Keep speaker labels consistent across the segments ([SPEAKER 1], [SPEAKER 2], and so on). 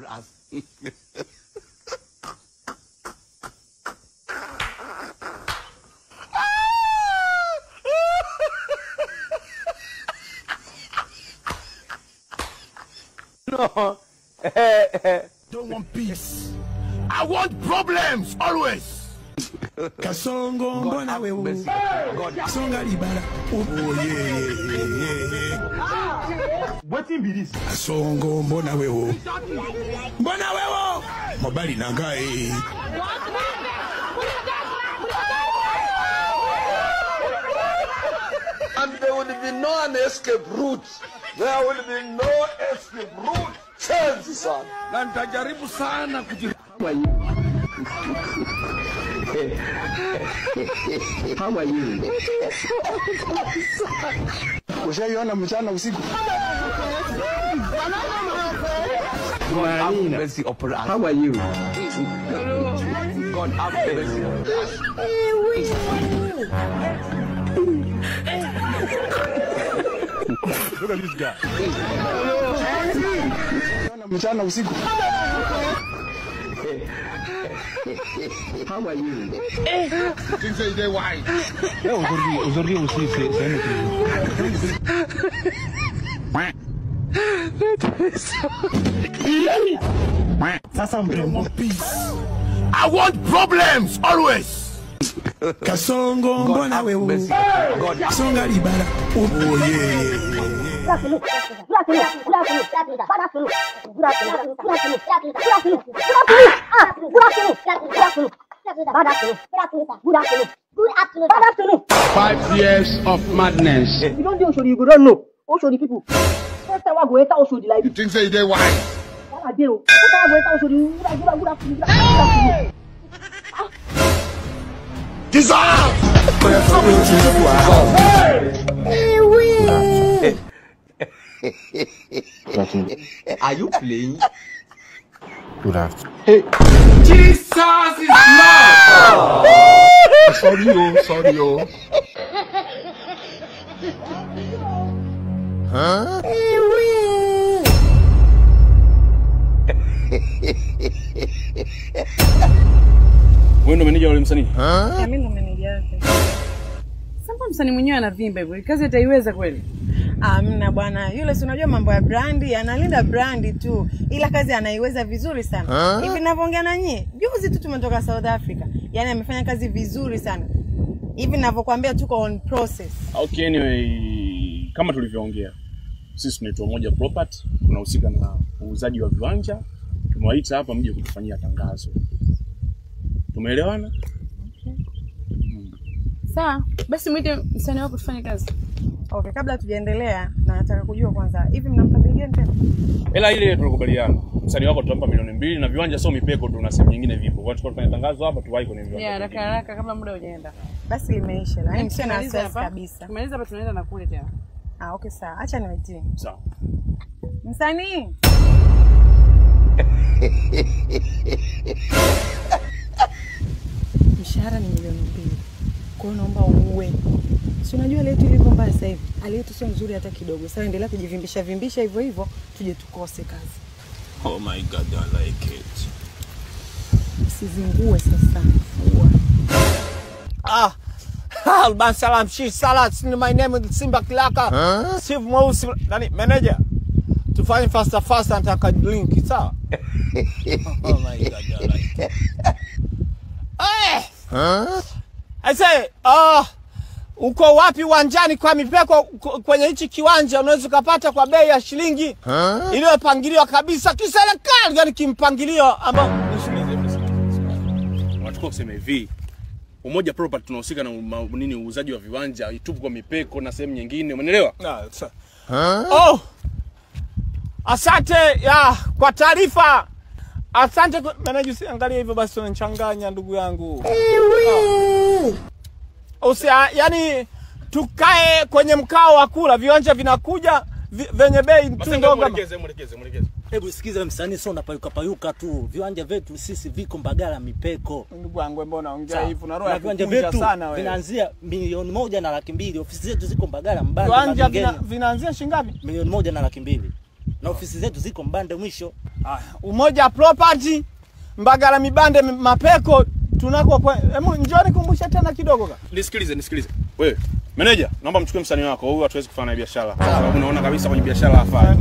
[SPEAKER 1] upon us. No.
[SPEAKER 2] Don't want peace. I want problems always.
[SPEAKER 3] Kasongo mbona wewe? Songa libala. Oh yeah.
[SPEAKER 2] What be this?
[SPEAKER 3] Kasongo mbona wewe? Mbona wewe? Mobali nangai.
[SPEAKER 4] And there will be no an escape route. There will be no escape route. Change sana.
[SPEAKER 2] Na nitajaribu sana kuji.
[SPEAKER 1] How are you?
[SPEAKER 3] Ushaiona mchana usiku?
[SPEAKER 1] God have mercy upon us. How are you? God have mercy.
[SPEAKER 2] Look at this guy.
[SPEAKER 3] Mchana usiku.
[SPEAKER 1] How are you?
[SPEAKER 2] Things are they white.
[SPEAKER 5] Aujourd'hui aussi, c'est un autre jour.
[SPEAKER 3] Sasa mrembo.
[SPEAKER 2] Peace. I want problems always.
[SPEAKER 3] Kasongo mbona wewe? Songa libala. Oh yeah.
[SPEAKER 6] Good afternoon.
[SPEAKER 7] 5 years of madness.
[SPEAKER 6] You don't do Oshodi, you don't know. Oshodi people. First time I go enter Oshodi like
[SPEAKER 2] this. You think say they wise?
[SPEAKER 6] First time I go enter Oshodi, good afternoon.
[SPEAKER 2] Dissolve!
[SPEAKER 1] Are you playing?
[SPEAKER 5] Good afternoon.
[SPEAKER 7] Hey. Jesus is Lord!
[SPEAKER 2] Sorry, oh, sorry, oh. Huh?
[SPEAKER 8] Wewe ndo meneja wale msanii?
[SPEAKER 9] Mimi ndo meneja wake. Sasa msanii mwenyewe anavimba hivyo. Kazi ataiweza kweli?
[SPEAKER 10] Amna bwana, yule si unajua mambo ya brandi, analinda brandi tu, ila kazi anaiweza vizuri sana. Hivi ninavyoongea na nyie, juzi tu tumetoka South Africa. Yaani amefanya kazi vizuri sana. Hivi ninavyokuambia tuko on process.
[SPEAKER 8] Okay, anyway, kama tulivyoongea, sisi tunaitwa Umoja Property, tunahusika na uuzaji wa viwanja. Tumewaita hapa mje kutufanyia tangazo. Tumeelewana?
[SPEAKER 9] Okay. Sawa, basi muite msanii wako tufanye kazi.
[SPEAKER 10] Okay, kabla tujaendelea na nataka kujua kwanza, hivi mnampa bei gani tena?
[SPEAKER 8] Hela ile tulikubaliana. Msanii wako tutampa 2,000,000 na viwanja sio mipeko tu na sehemu nyingine vipo. Kwa hiyo tutafanya tangazo hapa tuwahi kwenye viwanja.
[SPEAKER 9] Yeah, haraka haraka kabla muda hujaenda.
[SPEAKER 10] Basi limeisha. Yaani msio na wasiwasi kabisa.
[SPEAKER 9] Tumaliza hapa tunaenda na kule tena.
[SPEAKER 10] Ah, okay sawa. Acha niwaitie.
[SPEAKER 8] Sawa.
[SPEAKER 10] Msanii. Mshahara ni 2,000,000. Kwa hiyo naomba uwe. Si unajua hali yetu ilivyo mbaya sasa hivi. Hali yetu sio nzuri hata kidogo. Sasa endelea kujivimbisha vimbisha hivyo hivyo tuje tukose kazi.
[SPEAKER 11] Oh my God, I like it.
[SPEAKER 10] Usizingue sasa.
[SPEAKER 12] Ah. Alban Salam Shi Salat, my name is Simba Kilaka.
[SPEAKER 2] Huh?
[SPEAKER 12] Steve Mweusi, nani manager? Tufanye faster faster nataka link, sawa? Oh my God, I like it. Eh!
[SPEAKER 2] Huh?
[SPEAKER 12] I say, uko wapi uwanjani kwa mipeko kwenye hichi kiwanja unaweza kupata kwa bei ya shilingi iliyopangiliwa kabisa kiserikali, yani kimpangilio ambao
[SPEAKER 8] nisikilize. Unachukua kusema hivi. Umoja Property tunahusika na nini uuzaji wa viwanja, itupu kwa mipeko na sehemu nyingine, umeelewa?
[SPEAKER 12] Oh. Asante ya kwa taarifa. Asante manager, usiangalie hivyo basi unanichanganya ndugu yangu. Yani tukae kwenye mkao wa kula, viwanja vinakuja venye bei tu ndogo.
[SPEAKER 8] Mwelekeze.
[SPEAKER 13] Hebu sikiza msanii, sio unapayuka payuka tu. Viwanja vyetu sisi viko Mbagala mipeko.
[SPEAKER 12] Ndugu wangu mbona unaongea hivi? Una roho ya
[SPEAKER 13] viwanja
[SPEAKER 12] kukunja
[SPEAKER 13] vyetu
[SPEAKER 12] sana wewe.
[SPEAKER 13] Vinaanzia 1,100,000. Ofisi zetu ziko Mbagala Mbagala.
[SPEAKER 12] Viwanja vinaanzia shilingi ngapi?
[SPEAKER 13] 1,100,000. Na ofisi zetu ziko Mbande mwisho.
[SPEAKER 12] Umoja Property Mbagala Mibande Mapeko tunako kwa. Hebu njoo nikumbushe tena kidogo ka.
[SPEAKER 8] Nisikilize. Wewe meneja, naomba mchukue msanii wako. Huyu hatuwezi kufanya naye biashara. Kwa sababu unaona kabisa kwenye biashara hafai.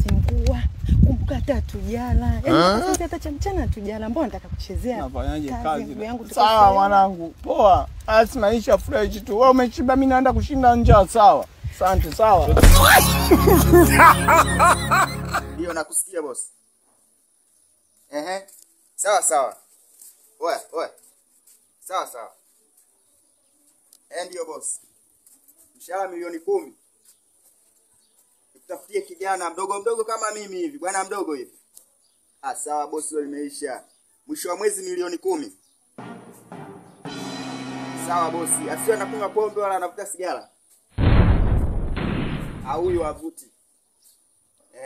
[SPEAKER 10] Singua. Kumbuka hata hatujala. Yaani sasa hata cha mchana hatujala. Mbona nataka kuchezea?
[SPEAKER 12] Nafanyaje kazi?
[SPEAKER 10] Yangu
[SPEAKER 12] sawa mwanangu. Poa. Asi maisha fresh tu. Wewe umeshiba, mimi naenda kushinda njaa sawa. Asante sawa.
[SPEAKER 14] Ndio nakusikia boss. Ehe. Sawa sawa. Oya, oya. Sawa sawa. Ndio boss. Mshahara 10,000,000. Nikutafutie kijana mdogo mdogo kama mimi hivi, bwana mdogo hivi. Ah sawa boss, hilo limeisha. Mwisho wa mwezi 10,000,000. Sawa boss, asiwe anakunywa pombe wala anavuta sigara. Au huyu avuti.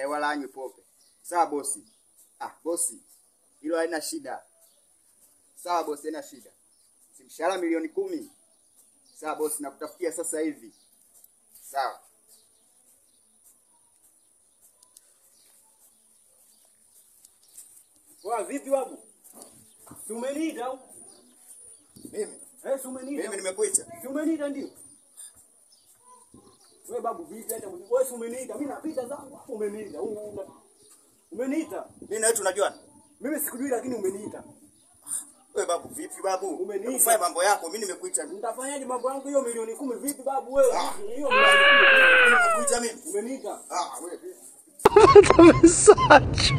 [SPEAKER 14] Wala anywe pombe. Sawa boss. Ah boss, hilo haina shida. Sawa boss, haina shida. Si mshahara 10,000,000. Sawa boss, nakutafutia sasa hivi. Sawa.
[SPEAKER 13] Wa vipi babu? Si umeniita au?
[SPEAKER 14] Mimi?
[SPEAKER 13] Si umeniita.
[SPEAKER 14] Mimi nimekuita.
[SPEAKER 13] Si umeniita ndio? Wewe babu vipi hata wewe si umeniita? Mimi napita zangu hapo umeniita. Umeniita.
[SPEAKER 14] Mimi na wewe tunajuana?
[SPEAKER 13] Mimi sikujui lakini umeniita.
[SPEAKER 14] Wewe babu vipi babu?
[SPEAKER 13] Umeniita.
[SPEAKER 14] Ufanye mambo yako, mimi nimekuita.
[SPEAKER 13] Nitafanyaje mambo yangu hiyo 10,000,000 vipi babu wewe? Hiyo 10,000,000.
[SPEAKER 14] Nimekuita mimi.
[SPEAKER 13] Umeniita.
[SPEAKER 14] Ah wewe.
[SPEAKER 7] Massage.